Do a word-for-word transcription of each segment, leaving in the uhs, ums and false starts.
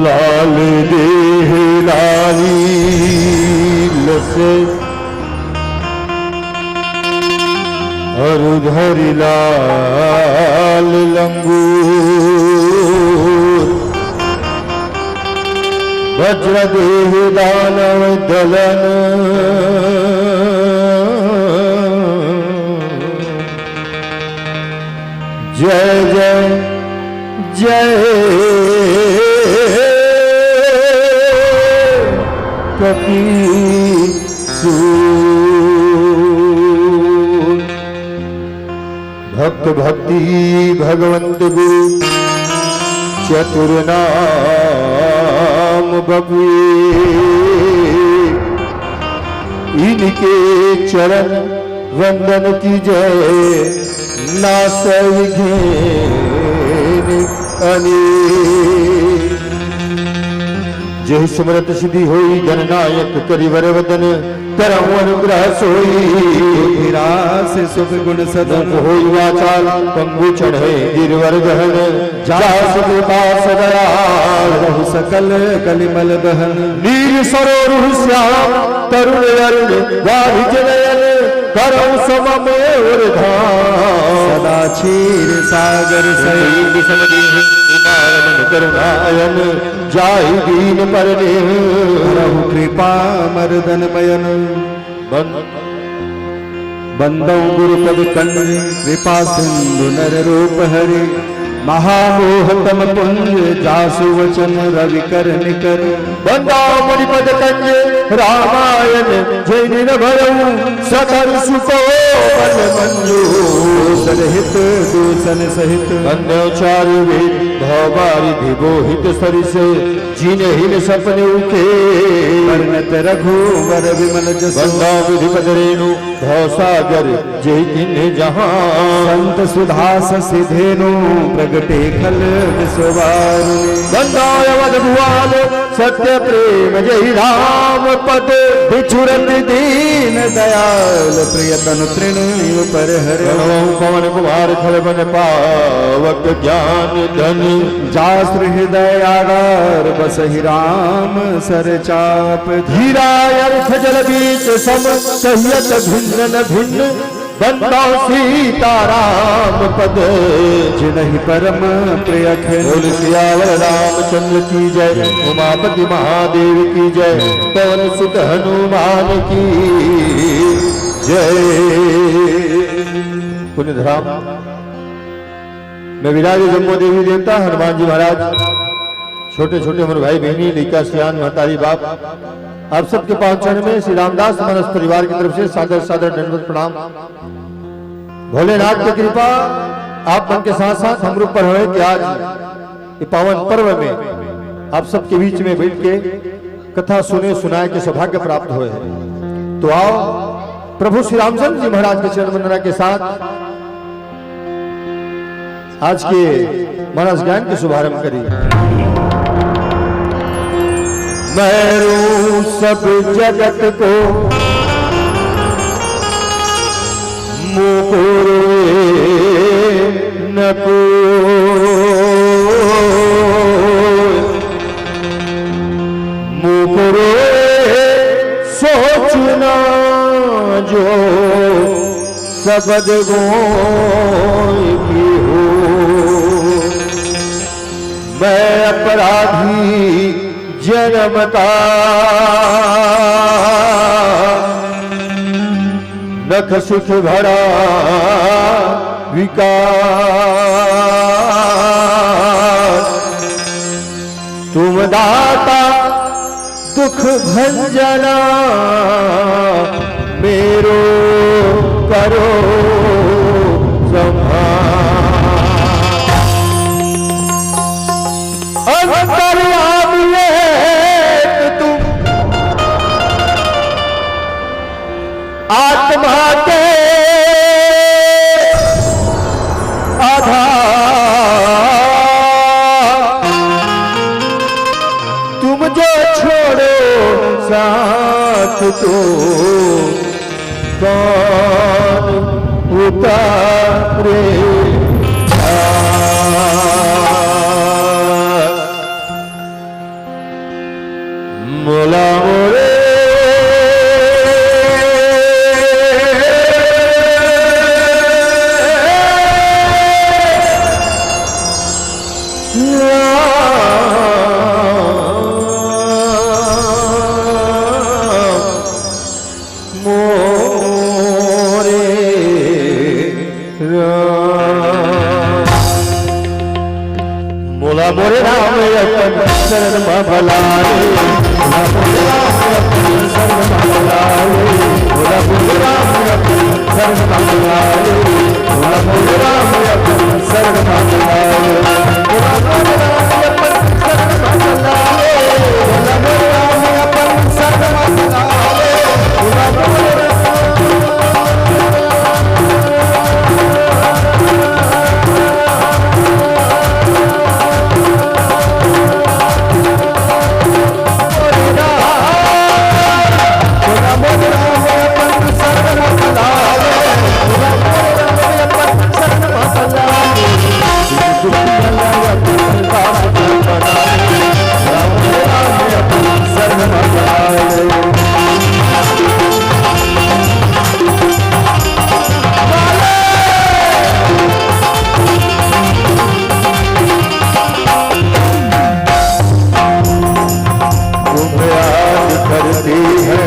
लाल देह लाली लसे अरु धरि लाल लंगूर। वज्र देह दानव दलन। जय जय जय कपीसूर। भक्त भक्ति भगवंत गुरु चतुर नाम बपुए। इनके चरण वंदन कीजय नासै घेन अनेक। जेहि सुमरत सिद्धि होई, जननायक करि वर वदन, करहु अनुग्रह सोई। धीरास सुख गुण सदन। मुख होई वाचाल पंगु चढ़े गिरवर गहन, जासु कृपा सदयाल। रहु सकल कलिमल दहन। नीर सरोरुह श्याम तरुण अरुण वारिज नयन, करहु समम और धाम। सदा क्षीर सागर सहित। विषम दीन उमा रमन करुणायन, जाहि दीन पर नेह। करहु कृपा मरदन मयन। बन- बंदौ गुरुपद कंज कृपा सिंधु नर रूप हरि। महामोह तम पुंज जासु वचन रवि कर निकर। बंदौ मुनिपद कंज रामायण जय निन भयउ सकल सुकोमल मंजू। सदहित दूषण सहित। बंदौ चारु वेद भव बारिधि बोहित सरिस जिनहिन सपने उके। वर्णत रघुवर विमल जसु। बंदौ विधिपद रेणु भवसागर जेहि किन्हे जहाँ। संत सुधा शशि धेनु प्रगटे खल विश्ववारुणी। बंदौ अवध भुआल सत्य प्रेम जेहि राम पद। बिछुरत दीन दयाल प्रिय तनु तृण पर हरे। प्रणव पवन कुमार खल बन पावक ज्ञान धन। जासु हृदय आगार बसहि राम सर चाप धन। हीरा अर्थ जल बीच सम कहियत भिन्न न भिन्न। बंदौ सीताराम पद। जिनहि परम प्रिय खिन। बोल सियावर रामचंद्र की जय, उमापति महादेव की जय, पवन सुत हनुमान की जय। पुण्य धाम में विराजे जम्बो देवी देवता, हनुमान जी महाराज, छोटे छोटे हमर भाई बहिनी, लइका सियान, महतारी बाप, आप सबके पावन चरण में श्री रामदास मानस परिवार की तरफ से सादर सादर दंडवत प्रणाम। भोलेनाथ की कृपा आप मन के साथ साथ हमरो पर होए कि आज ये पावन पर्व में आप सबके बीच में बैठ के कथा सुने सुनाए के सौभाग्य प्राप्त होए है। तो आओ, प्रभु श्री रामचंद्र जी महाराज के चरण वंदना के साथ आज के महाराज ज्ञान के शुभारंभ करी। मैं रू सब जगत को मुकुर नकुल मुकुर सोचना जो सबद गोय की हो। मैं अपराधी जन्म का नख सुख भरा विकार। तुम दाता दुख भंजना मेरो करो संहार। अंतर्यामी एक तुम आत्मा के आधार। तुम जो छोड़ो साथ तो कौन उतारे भार। मोला मोरे राम अपन शरण म बला ले, मोला मोरे राम अपन शरण म बला ले, मोला मोरे राम अपन शरण म बला ले, मोला मोरे राम अपन शरण म बला ले, मोला मोरे राम अपन शरण म बला ले, मोला मोरे राम अपन शरण म बला ले, मोला मोरे राम तुम याद करती है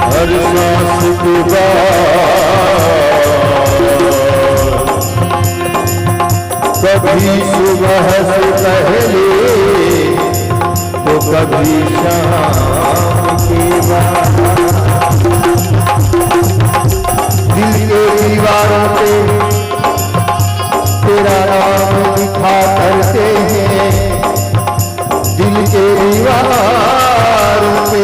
हर सांस के बाद, कभी सुबह से पहले तो कभी शाम के बाद। दिल के दीवारों पे तेरा नाम लिखा करते हैं, दिल के दीवारों पे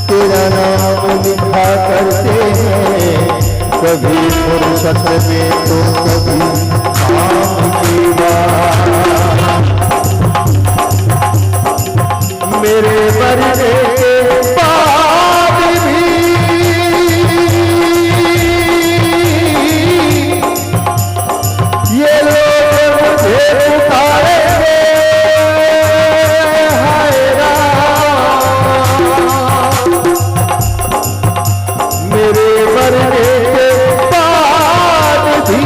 तेरा नाम लिखा करते हैं, कभी फुर्सत में तो कभी काम के बाद। मेरे मरने के बाद भी ये लोग मुझे पुकारेंगे, हाय राम। मेरे मरने के बाद भी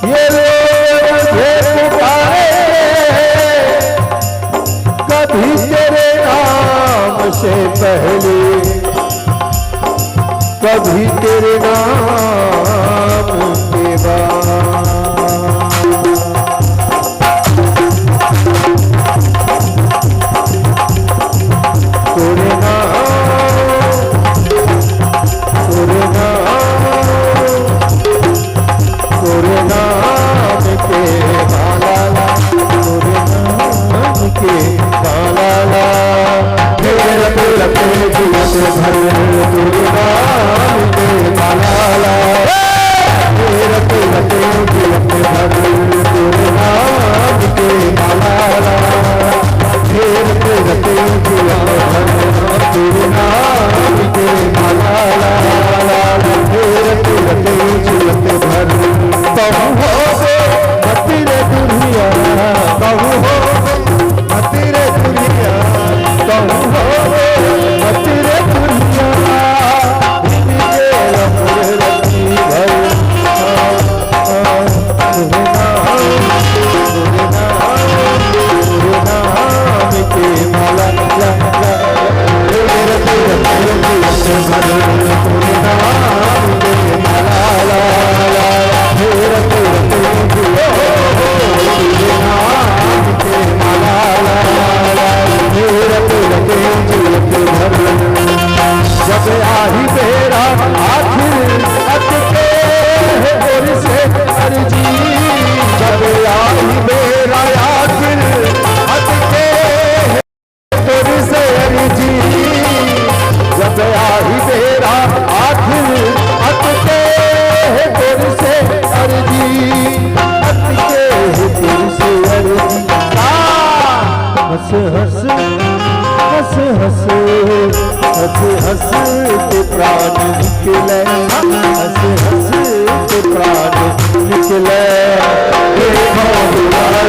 ये लोग मुझे पुकारेंगे, कभी तेरे नाम से पहले, कभी तेरे नाम के बाद। तोरे नाम, तोरे नाम, तोरे नाम के माला ला, तोरे नाम के माला ला। तेरा, तेरा, तेरे जिया से भर तोरे नाम के माला ला। तेरा, तेरा, तेरे जिया से भर तोरे नाम के माला ला। ढेर के रते जिया भर, तेरे नाम के माला ला, ढेर के रते जियत भर। कहूँ हो गो मत रे दुनिया, कहूँ हो गो मत रे दुनिया, कहूँ हो गो मत रे दुनिया। ये अमर रखी भर। जब आही बेरा आखिर अटके है तोर से अर्जी, जब आही बेरा आखिर अटके है तोर से अर्जी, जब आही बेरा आखिर अटके है तोर से अर्जी, अटके है तोर से अर्जी। आ, हंस हंस, हंस हंस, हंस हंस के प्राण निकले, हंस हंस के प्राण निकले। हे भगवान,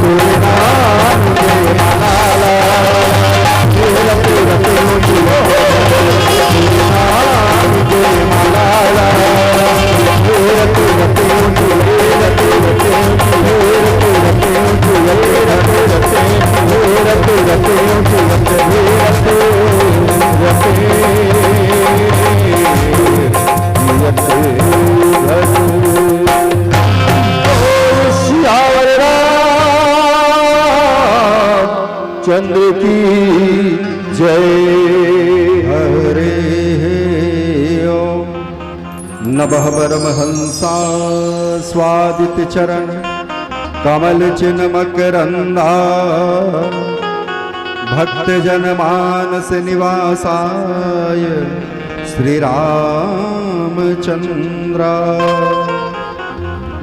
तोरे नाम के माला, हे रते रते उठो, तोरे नाम के माला। की जय। हरे ओम। नभः परमहंसा स्वादित चरण कमल चिन्ह मकरंदा भक्त जन मानस निवासाय श्री रामचंद्रा।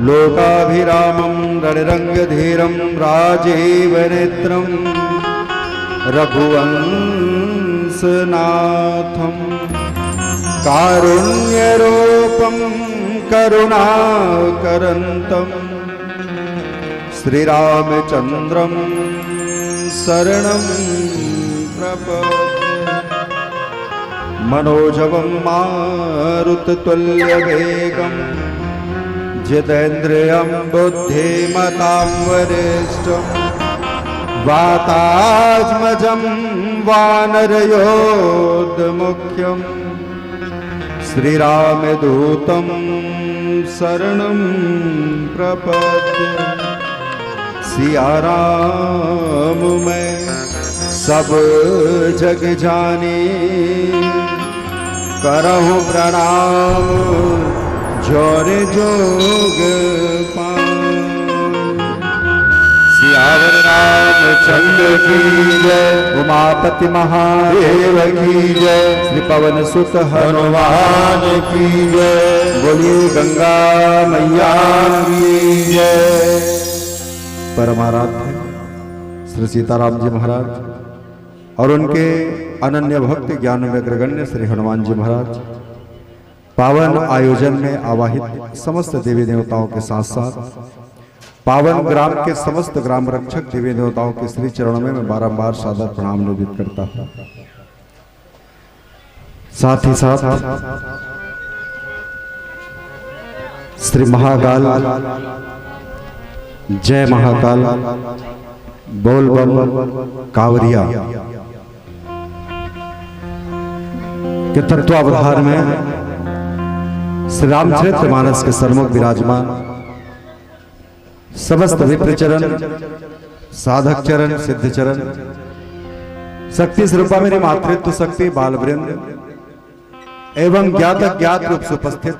लोकाभिरामं रणरंगधीरं राजीवनेत्रं रघुवंशनाथं कारुण्यरूपं करुणाकरन्तं श्रीरामचंद्रं शरणं प्रपद्ये। मनोजवं मारुततुल्यवेगं जितेन्द्रियं बुद्धिमतां वरिष्ठं वातात्मजं वानरयोधमुख्यं श्रीरामदूतं शरणं प्रपद्ये। सिया राम मैं सब जग जानी, करहु प्रणाम जोर जोग पानी। सियावर रामचंद्र की जय, उमापति महादेव की जय, श्री पवन सुत हनुमान की जय, बोलिए गंगा मैया की जय। परमाराध्य श्री सीताराम जी महाराज और उनके अनन्य भक्त ज्ञान में अग्रगण्य श्री हनुमान जी महाराज पावन आयोजन में आवाहित समस्त देवी देवताओं के साथ साथ पावन ग्राम के समस्त ग्राम रक्षक देवी देवताओं के श्री चरणों में मैं बारंबार सादर प्रणाम निवेदित करता हूँ। साथ ही साथ श्री महाकाल, जय महाकाल, बोल बम, कांवरिया के तत्वावधान में श्री रामचरित मानस के सन्मुख विराजमान समस्त विप्र चरण, साधक चरण, सिद्ध चरण, शक्ति स्वरूपा मेरी मातृत्व शक्ति, बाल वृंद एवं ज्ञात अज्ञात रूप से उपस्थित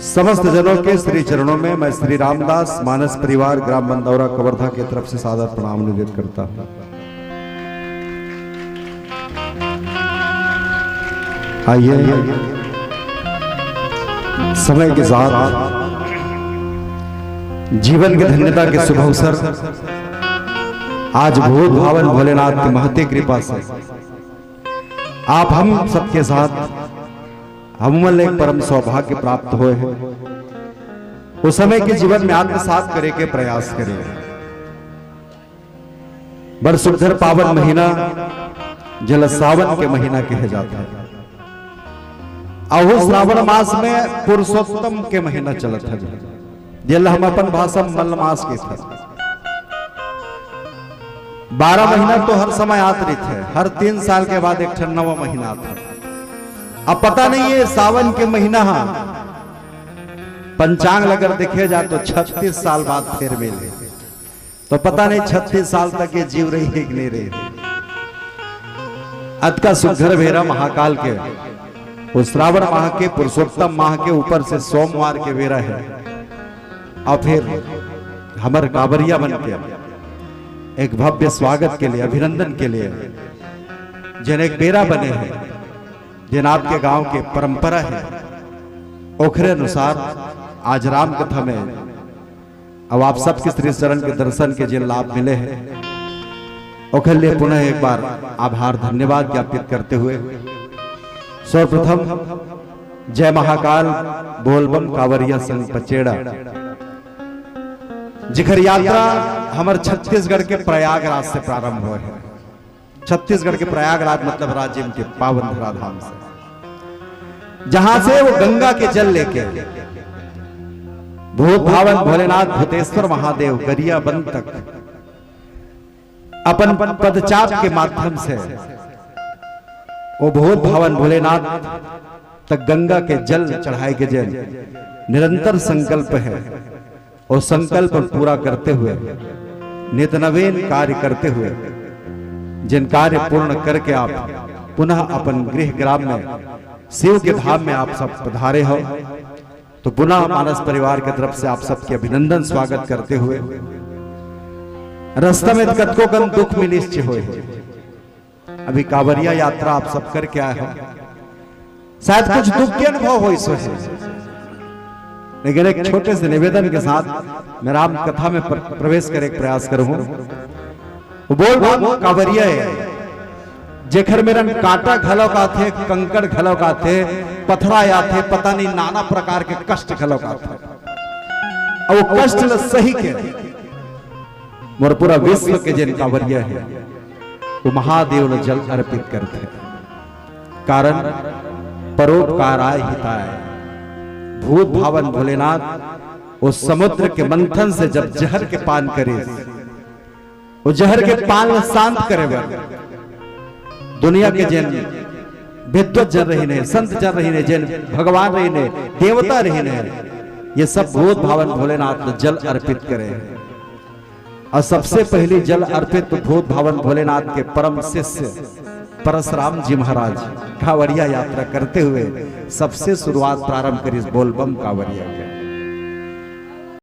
समस्त जनों के श्री चरणों में मैं श्री रामदास मानस परिवार ग्राम बंदौरा कवर्धा की तरफ से सादर प्रणाम निवेदित करता हूँ। आइए, समय के साथ जीवन की धन्यता के शुभ अवसर, आज भूत भावन भोलेनाथ की महती कृपा से आप हम सबके साथ हमन ला एक परम सौभाग्य प्राप्त होए हे। उस समय के जीवन में आत्मसात करे के प्रयास करे। बड़ सुघर पावन महीना, जेला सावन के महीना कहे जाथे। अहू श्रावण मास में पुरुषोत्तम के महीना चलत हे, जेला हम अपन भाषा में मलमास कहिथन। बारह महीना तो हर समय आत रहिथे, हर तीन साल के बाद एक ठन नवा महीना आथे। अब पता नहीं ये सावन के महीना हा पंचांग ल अगर देखे जाए तो छत्तीस साल बाद फेर मिले, तो पता नहीं छत्तीस साल तक ये जीव रही है कि नहीं रही। अतका सुघर बेरा महाकाल के, वो श्रावण माह के, पुरुषोत्तम माह के ऊपर से सोमवार के बेरा हे। अउ फेर हमर कांवरिया मन के एक भव्य स्वागत के लिए, अभिनंदन के लिए जेन एक बेरा बने हे, जेन आपके गांव के परंपरा हे, ओखरे अनुसार आज राम कथा में अब आप सबके श्री चरण के दर्शन के जेन लाभ मिले हे, ओखर लिए पुनः एक बार आभार धन्यवाद ज्ञापित करते हुए सर्वप्रथम जय महाकाल बोलबम कांवरिया संघ पचेड़ा, जिखर यात्रा हमर छत्तीसगढ़ के प्रयागराज से प्रारंभ होए हे। छत्तीसगढ़ के प्रयागराज मतलब राजिम के पावन धराधाम से, जहां से वो गंगा के जल लेके भूत भावन भोलेनाथ भूतेश्वर महादेव गरियाबंद तक अपन पदचाप के माध्यम से वो भूत भावन भोलेनाथ तक गंगा के जल चढ़ाए के जेन निरंतर संकल्प हे, वो संकल्प पूरा करते हुए, नित नवीन कार्य करते हुए जिन कार्य पूर्ण करके आप पुनः अपन गृह ग्राम में, शिव के धाम में आप सब पधारे हो, तो पुनः मानस परिवार की तरफ से आप सबके अभिनंदन स्वागत करते हुए, रास्ता में कतको कन दुख मिलिस चे होए। अभी कांवरिया यात्रा आप सब करके आए हो, शायद कुछ दुख के अनुभव होइस होही, लेकिन एक छोटे से निवेदन के साथ मैं राम कथा में प्र-, प्रवेश करे के प्रयास करूँ। वो बोल बम कांवरिया हे, जेखर मेरन कांटा घलो आथे, कंकड़ घलो आथे, पथरा आथे, पता नहीं नाना प्रकार के कष्ट घलो आथे। अउ वो कष्ट ल सही के मोर पूरा विश्व के जेन कांवरिया हे, वो महादेव ल जल अर्पित करथे। कारण परोपकाराय हिताय। भूत भावन भोलेनाथ वो समुद्र के मंथन से जब जहर के पान करिस, वो जहर के पान ल शांत करे बर दुनिया के जेन विद्वत जन रहिन हे, संत जन रहिन हे, जेन भगवान रहिन हे, देवता रहिन हे, ये सब भूत भावन भोलेनाथ ल जल अर्पित करे। अउ सबसे पहिली जल अर्पित तो भूत भावन भोलेनाथ के परम शिष्य परसराम जी महाराज कांवरिया यात्रा करते हुए सबसे शुरुआत प्रारंभ करिस बोलबम कांवरिया।